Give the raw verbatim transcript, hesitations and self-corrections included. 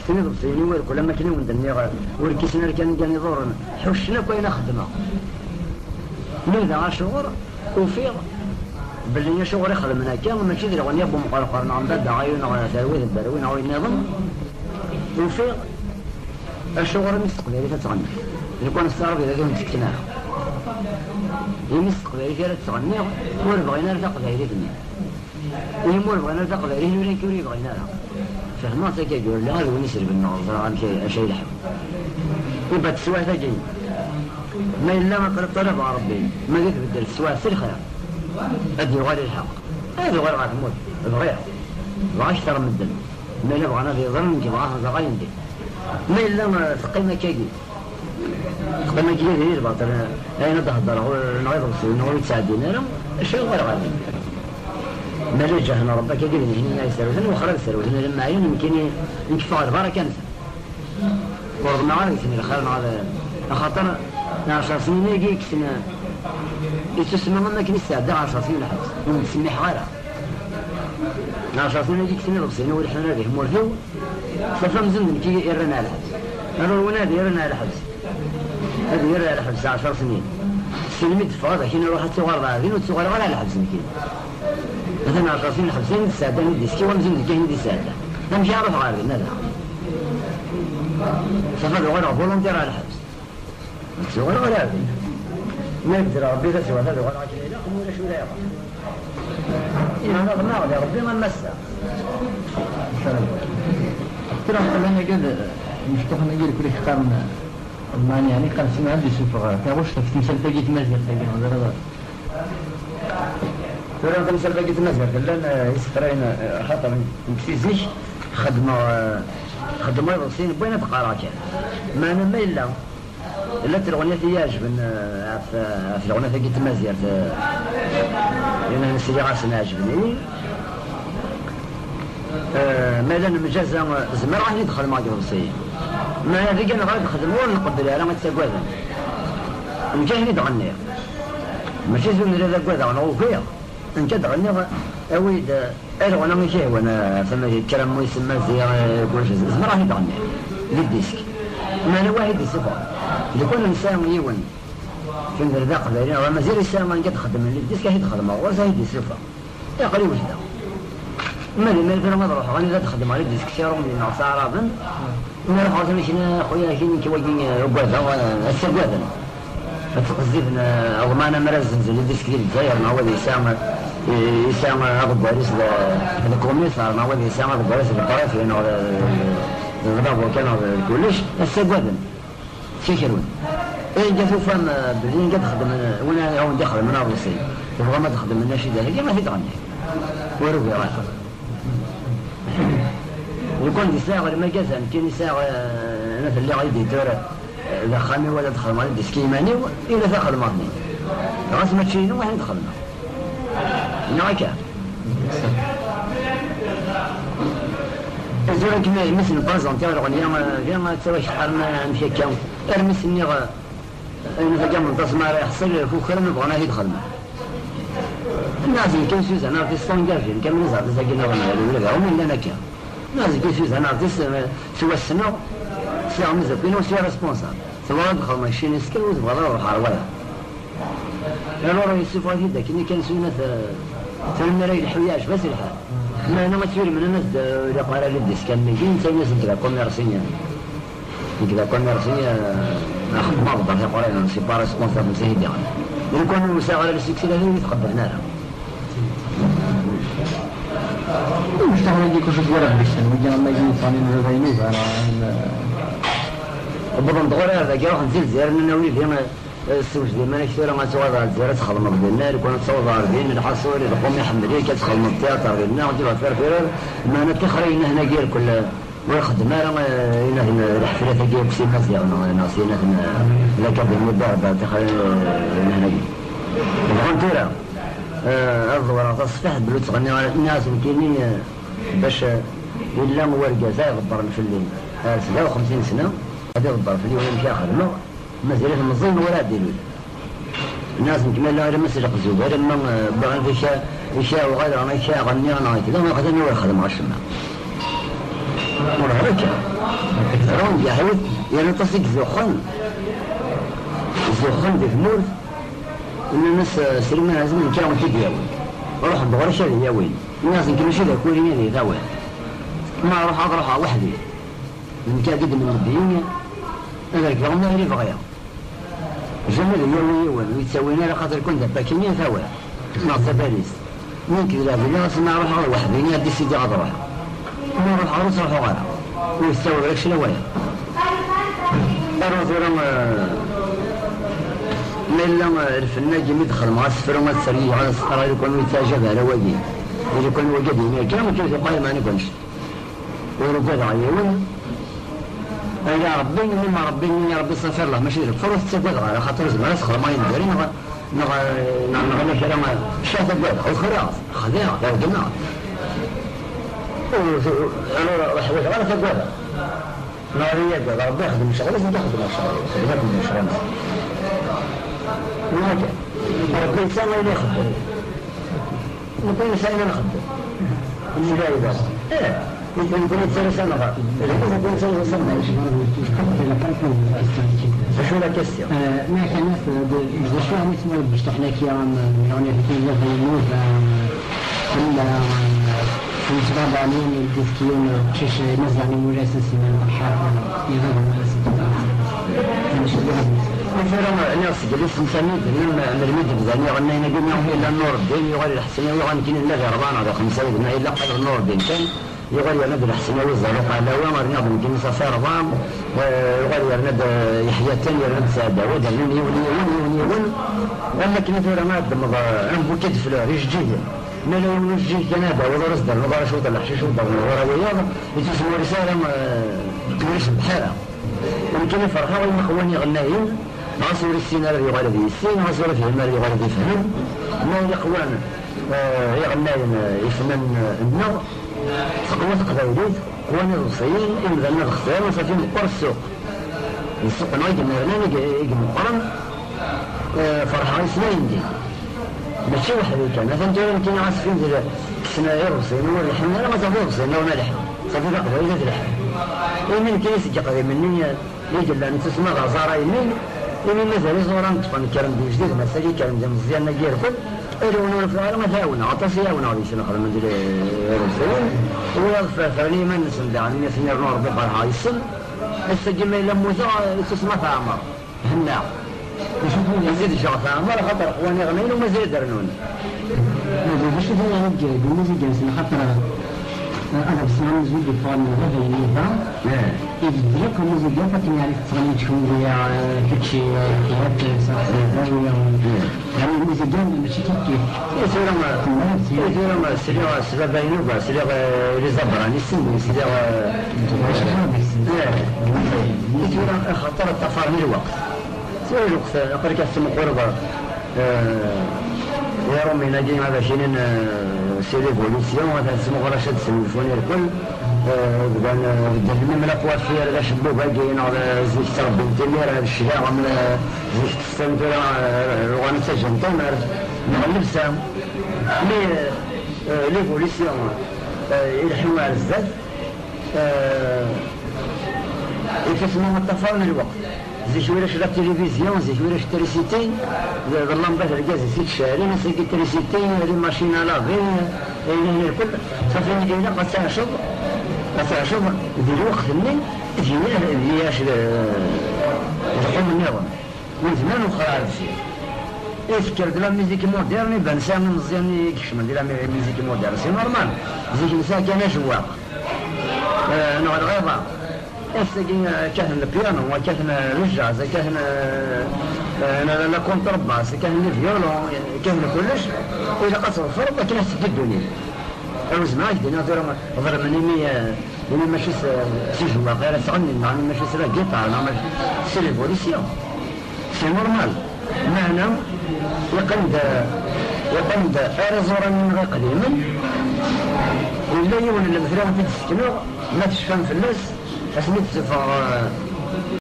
Tin iḍebsiyen-iw irkul am akken i wen-d-nniɣ, ur kkisen ara kan igan iḍurren, ḥuccen akk ayen a xeddmeɣ. Nudaɣ acuɣer, ufiɣ belli acuɣer i xedmen akka, mačči d leɣni n Bumeqreqer neɣ n Baba Ɛayun neɣ Terwi d Berwi neɣ wayen nniḍen. Ufiɣ acuɣer imi s teqbaylit ad tɣenni. Lukan s taɛrabt ad wen-tt-kksen ara. Imi s teqbaylit ara tt-ɣenniɣ, ur bɣin ara taqbaylit-nni. Imi ur bɣin ara taqbaylit, ula nekk ur yi-bɣin ara. Fehmeɣ-tt akka, ur lliɣ d win iselben neɣ ẓriɣ amek ay, acu ay lḥeqq. Iba teswiɛt-agi, ma yella aql-i ṭṭalabeɣ Rebbi, ma ad tbeddel teswiɛt s lxir, ad d-yuɣal lḥeqq. Ad uɣaleɣ ɣer tmurt, bɣiɣ, bɣiɣ akter n medden. Ma yella bɣan ad yeẓren, nekk bɣiɣ ad ẓreɣ ayen din. Ma yella, eh, teqqim akkagi, teqqim akkagi diri lbaṭel, eh, ayen ad d-heddreɣ, eh, neɣ iḍebsiyen, neɣ ur yettɛeddin ara, acu yuɣal ɣer din? Ma la ǧahen Rebbi akkagi d nehni ay serwten, wexra ad serwten, alamma ɛyan, nekkini, nekk ffeɣ lbaraka-nsen. Ur ḍemɛeɣ ara deg-sen lxir, neɣ ad, axaṭer ɛecṛ snin-agi i yekksen, ittusemma am akken i sɛeddaɣ ɛecṛ snin lḥebs, ur d-ttsemmiḥeɣ ara. Ɛecṛ snin-agi i yekksen iḍebsiyen ur ḥnan ara di tmurt-iw, safi amzun d nekk i irran ar lḥebs. Ala win ad irran ar lḥebs, ad irr ar lḥebs ɛecṛ snin. Syin mi d-teffɣeḍ, akin iruḥ ad tuɣaleḍ ar din, ur tuɣaleḍ ara ar lḥebs nekkini. Atan ɛecṛ snin lḥebs, ayen i d-sɛeddan i d-iski, amzun d nekk ayen i d-isɛeddan. Amek ara ruḥeɣ ar din, ala? Safi ad uɣaleɣ volontaire ar lḥebs. Ur ttuɣaleɣ ara ar din. Ma yebdel Rebbi taswiɛt, ad uɣaleɣ akken ilaq, ma ulac ula yeɣ. Imana ḍemɛeɣ di Rebbi am ass-a. Tura, llan agad, imecṭuḥen-agi, lekul i k-qqaren, ḍman, yeɛni, qqaren, simmal ad d-isuffeɣ taɣect ɣef temsalt-agi n tmaziɣt-agi, neɣ d arraw. Tura tamsalt-agi n tmaziɣt, llan, eh, isefrayen, eh, axaṭer nekk si zik xeddmeɣ, eh, xeddmeɣ iḍebsiyen n wayen ad qqareɣ kan. Meɛna ma yella, llant tleɣniyat i yi-ɛejben, eh, ɣef, ɣef tleɣniyat-agi n tmaziɣt, eh, yenna sliɣ-asen, ɛejben-iyi. Eh, ma yella nemjaza, eh, zemreɣ ad ten-id-xedmeɣ deg iḍebsiyen. Ma d ayen neɣra ad xedmeɣ, ur nqebbel ara, ad ttagaden. Nekk ad ten-id-ɣenniɣ. Mačči zun nella d agadeɣ neɣ ukiɣ. Nekk ad d-ɣenniɣ, awi-d, eh, areɣna i k-ihwan, eh, tama yekker am wis Maziɣ, eh, kullec, zemreɣ ad t-id-ɣenniɣ. Di disk. Meɛna wahid isuffeɣ. Lukan nesɛa yiwen. Kan d aqbayli neɣ d amaziɣ yesɛa anga d-xeddmen di disk, ad t-id-xedmeɣ ɣur-s, ad t-id-isuffeɣ. Aql-i wejdeɣ. Ma d imal tura ad ruḥeɣ anida ad xedmeɣ di disk s Iṛumyen neɣ s Aɛraben, ma ruḥeɣ tura kina, xuya, kini nekk wagi, eh, ugadeɣ, eh, ad ttagaden. Ad ttqezziben, eh, ḍman ammer ad zzenzen di disk di Lezzayer, neɣ wad yesɛa, eh, yesɛa, eh, aḍeggar-is d, d kumiṣar, neɣ wad yesɛa aḍeggar-is d lbrifi, neɣ d, d, d labuka, neɣ d kullec, ad ttagaden. Ttakrun. Anga tufam, eh, belli anga txedmem, eh, win ara awen-d-ixedmen aḍebsi, tebɣam ad txedmem anacida-agi, ma t-id-ɣenni. Ur ugiɣ ara. Lukan d-sɛiɣ lmagazan, kan i sɛiɣ, eh, ana telliɣ éditeur, eh, d axxam-iw, ad xedmeɣ ad diski iman-iw, ila ta xedmeɣ-ten-id. Ɣas mačči inu, ayen d-xedmeɣ. Neɣ akka? Tura akken mi sen-prezentiɣ lɣenya, eh, d ttawak qqaren, eh, amek akka? Armi s-nniɣ, eh, ayen tagi menṭas mi ara yeḥṣel, kukran bɣan ad t-id-xedmen. Nniɣ-asen kan Suzanne Artist s'engage-in, kamel iẓerḍis-agi nniḍen, ula d aɣumi llan akka. Nniɣ-asen kan Suzanne Artist, eh, ttwassneɣ, sɛiɣ amezdakel-inu, sɛiɣ responsable. Tebɣa ad xedmeɣ cci-nnes kan, ur tebɣa ara ruḥeɣ ɣer waya. Alors, yessufeɣ-it-id akken kan s unat, eh, tura mi ara yelḥu yeɛjeb-as lḥal. Meɛna ad tt-yurmen, ad as-d-, eh, ilaq ara li disk am wigi, netta yenna-as nekk d akummersi, nekk d akummersi, eh, axedmeɣ ḍebber tiqurayin, c'est pas responsable, netta i d-iɣennan. Lukan ur sɛiɣ ara le succès, d ayen ur yi-tqebblen ara. Mecṭuḥ wagi kullec ad t-walaɣ deg-sen, wigi am wagi yettɣennin baba-inu, bɣan, eh, wwḍen-d ɣur-i ar dagi, ruḥen si Lezzayer, nnan-awen-id, eh, Ssewjed iman-ik tura, ad tuɣaleḍ ɣer Lezzayer, ad txedmeḍ dinna, lukan ad tawḍeḍ ɣer din, lḥaṣul, lqum iḥemmel-ik, ad txedmeḍ tiyatṛ dinna, ad tebɣeḍ tirfirar, meɛna ṭixer-iyi-nni akken-agi irkul, ur xeddem ara, eh, ayen akken, eh, lḥeflat-agi akk s Imaziɣen, neɣ, neɣ s ayen akken, eh, l'Académie d'Art, ṭixer-iyi-nni akken-agi. Bɣan tura, eh, ad ḍewreɣ taṣeffiḥt belli ur ttɣenniɣ ara, nniɣ-as nekkini, eh, bac, eh, yella wergaz ay iḍebbren fell-i ar sebɛa u xemsin sna, ad iḍebber fell-i wayen amek ara xedmeɣ. Mazal-it meẓẓi, ur ɛad ilul. Nniɣ-as nekk ma yella alamma s leqzub, alamma, eh, wwiɣ-d ika, ika uɣaleɣ, ika ɣenniɣ, neɣ kda, aql-i ur xedmeɣ acemma. Ur ɣer akka. Ron yeḥwet, yerna aṭas i izuxxen. Izuxxen di tmurt. Nnan-as, eh, Sliman Ɛazem, nekk ad k-id-yawin. Ruḥ-d ɣur-k ad yawin. Nniɣ-as, nekk mačči d akuli ad yi-tawiḍ. Ma ruḥeɣ, ad ruḥeɣ weḥd-i. D nekk ara k-id-mennebbiyen, ad rekbeɣ ma yili bɣiɣ. Jamais ad yawi yiwen, ur yettawin ara, xaṭer kun d apakini ad tawiḍ. Neɣ tabalizt. Nekk d leɛbid-nni, ɣas ma ruḥeɣ weḥd-i, ad décidiɣ ad ruḥeɣ. Ma ruḥeɣ ur ttruḥuɣ ara. Ur yettawi ara kečč la wayeḍ. Aru tura, eh, ma yella, eh, lfenna-agi mi d-xedmeɣ asefru, ad seryiɣ, ad sqerreɣ, i lukan ur yettaɛjab ara wagi. I lukan wagi ad yini akka, amek i tuqal, meɛna ur ugadeɣ yiwen. Ala Rebbi, mi ma Rebbi, mi Rebbi ṣafi Allah, mačči d lekfur, ur tettagadeɣ ara, xaṭer zemreɣ ad sxedmeɣ ayen diri, neɣ, neɣ, neɣ, neɣ ala kra, cfiɣ tagadeɣ, ukreɣ, xdiɣ, regmeɣ. Ur, ur, ur ḥwaǧeɣ ara tagadeɣ. Neɣ ad iyi-yagad Rebbi, xdem ccɣel-is, nekk ad xedmeɣ ccɣel-iw, xdem akken d ccɣel-is. Neɣ akka. Rebbi yesɛa ayen ixeddem. Nekkni nesɛa ayen nxeddem. Ur nesɛi ara. Eh, nekkni nettara s amɣar. Nekkni nettara s amɣar. D acu la question? Eh, ma kan, eh, d, d acu ɛni tmur becṭuḥ-naki, am, am, am, am, am, am, am, am, Nettbaḍanin, yeldi-t yiwen uqcic, imaziɣen imulasen s iman lḥaf, iɣaben iman-nsen. Amek i d-iɣaben? Tura, nniɣ seg yisem-nsen i d-nnan, melmi d-bdan iɣennayen-agi, nniɣ ma yella Nureddin, yuɣal Lḥesnawi, yuɣal nekkini nella di rebɛa neɣ di xemsa, yebna yella qal Nureddin kan, yuɣal yerna-d Lḥesnawi Zerruq Ɛlawa, rniɣ-d nekkini Safi Rḍam, eh, yuɣal yerna-d, eh, Yeḥya Tan, yerna-d Saɛid Dawed, rnan yiwen, yiwen, yiwen, yiwen, am wakken i tura ma d-temmeḍ, eh, un bouquet de fleurs, ijeǧǧigen. Ma yella yiwen ujeǧǧig kan ad d-tawiḍ, ur as-d-ternuḍ ara cwiṭ n leḥcic, ur d-ternuḍ ara wiyaḍ, ittusmur-is ara, eh, ur icebbeḥ ara. Nekkini ferḥeɣ imi qwan iɣennayen, ɣas ur issin ara ad yuɣal ad yissin, ɣas ur ifhim ara ad yuɣal ad ifhem. Ma yella qwan, eh, iɣennayen, eh, ifnan, eh, nneɣ, teqwa teqbaylit, qwan iḍebsiyen, imdanen ad xtiren, safi meqqer ssuq. D ssuq-nneɣ i yennernan, i i imeqqren, eh, ferḥeɣ i snat n din. Mačči weḥd-i kan. Atan tura nekkini ɣas fin d kksen iḍebsiyen ur lḥin ara, ma safi iḍebsiyen ur lḥin. Safi taqbaylit ad lḥin. Imi nekkini seg iqdimen-nni, eh, i yellan tusma d aẓar-a imi, imi mazal iẓuran ṭṭfen kkren-d ijdiden, ass-agi kkren-d imeẓyanen-agi irfed, ala win ur nfiɣ ara ma t-ɛawneɣ, aṭas i ɛawneɣ deg-sen xedmen-d iḍebsiyen. Wiyaḍ f-, ffren i yiman-nsen daɣen, imi asen-irnu Rebbi ferḥeɣ yes-sen. Ass-agi ma yella mmuteɣ, eh, tusma teɛmer. Hennaɣ. Mazal ǧǧeɣ teɛmer, axaṭer qwan iɣennayen u mazal ad d-rnun. D acu i d-yenna deg, deg umuzigan-nsen, axaṭer, eh, ad ḍebsen amezwaǧ yeffɣen d baba n Yuba, eh, ibeddel akk amuzigan, akken yeɛni tettɣenni-d kunwi, eh, kečči, eh, Ḥyat, eh, Saɛid, eh, Dawi, eh, yeɛni amuzigan mačči kif kif. Eh, tura ma, eh, tura ma sliɣ s baba n Yuba, sliɣ, eh, les Abranis, sliɣ, eh, eh, eh, tura axaṭer ṭṭafaren lweqt. Tura lweqt, aql-ik ad tesmuquleḍ, eh, Iṛumyen-agi, ad ak-inin, eh, c'est l'évolution, ad tesmuquleḍ acu ad d-snulfun irkel, eh, bdan, eh, beddlen même la coiffure, d acebbub-agi, neɣ d, zik ttṛebbin timira, d cclaɣem, eh, zik tessen tura, eh, uɣalen ttajjan tamart, neɣ llebsa. Mais, eh, l'évolution, eh, ileḥḥu ar zdat, Eh, ifisma ṭṭafaren lweqt. Zik ulac la télévision, zik ulac trisiti, d, d lambat lgaz i tt-ittcɛelin, ass-agi trisiti, les machines à laver, ayen ayen irkel, safi ilaq ad tɛaceḍ, ad tɛaceḍ di lweqt-nni, d yiwen, d yiwen, d lqum nniḍen. Win zman wexxer ar deffir. I tekker-d la musique moderne, iban sɛan imeẓyanen i ikecmen di la mi-, musique moderne. C'est normal. Zik nesɛa kan ajewwaq. Eh, neɣ lɣiḍa. Ass-agi, eh, kkaten le piano, kkaten, eh, le jazz, kkaten, eh, eh, la, la contrebasse, kkaten le violon, eh, kkaten kullec. Ilaq ad tḍefreḍ akken ad teddu ddunit. Ar uzman ad k-d-iniɣ tura, ḍelmen imi, eh, imi mačči s, s ijewwaq ara ttɣennin, neɣ imi mačči s la guitare, neɣ mačči s l'évolution. C'est normal. Meɛna, yeqqen-d, yeqqen-d ar iẓuran-nneɣ iqdimen. Yella yiwen n lemtel ara wen-t-id-sekneɣ, ma tecfam fell-as, asmi d-teffeɣ, eh,